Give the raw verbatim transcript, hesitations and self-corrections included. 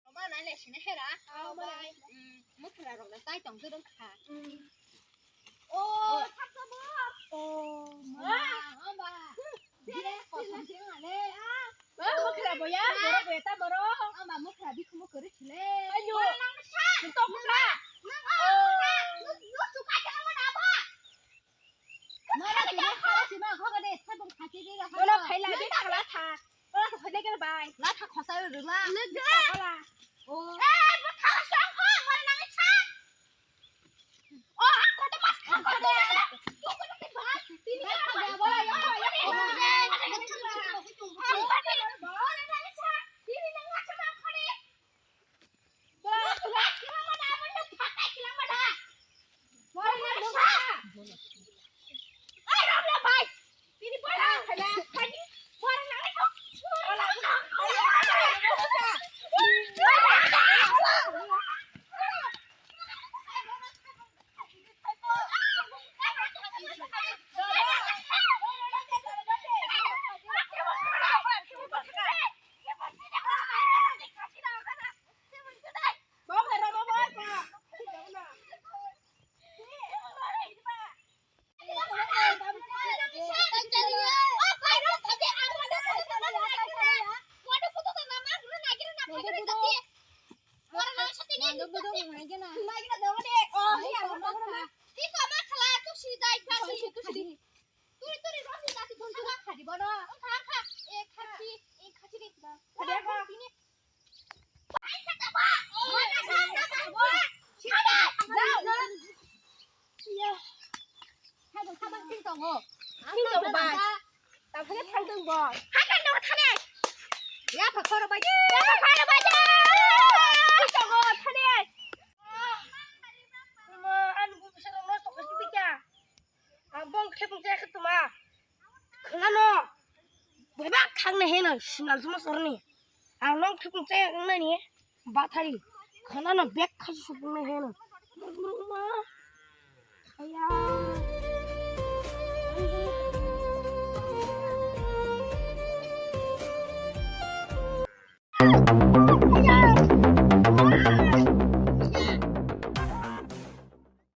Oba nai le sini hera. Oba. Mm, mukra rok le tai tong jurung kha. Mm. Oh, thak thak bo. Oh, ma, oba. Dire kosom thing ale. Ba mukra boya, boro boya ta boro. Oba mukra bikhumu kori chile. Ayo. Nang sa. Nang to mukra. Nang oh. Nang, nang, nang suka jangan mana ba? Mara tini khala sima kho gade, thai bung khati de la. Bola khaila, be khala tha. Bola to khade gel bai. La tha khosa ro la. Le de. Bola. Oh. Eh, bo khala song kho, mara nang sa. Oh, ako to mas kha kho de. Tini khala bola yo, yo. Bola nang sa. Tini nang sa khade. Ang bong khe bung chaya khe tuma. Khwlano. Beba khang na heno sinal suma sorni. Ang long khe bung chaya nani. Bathari. Khwlano bek khasu supung na heno. Aya.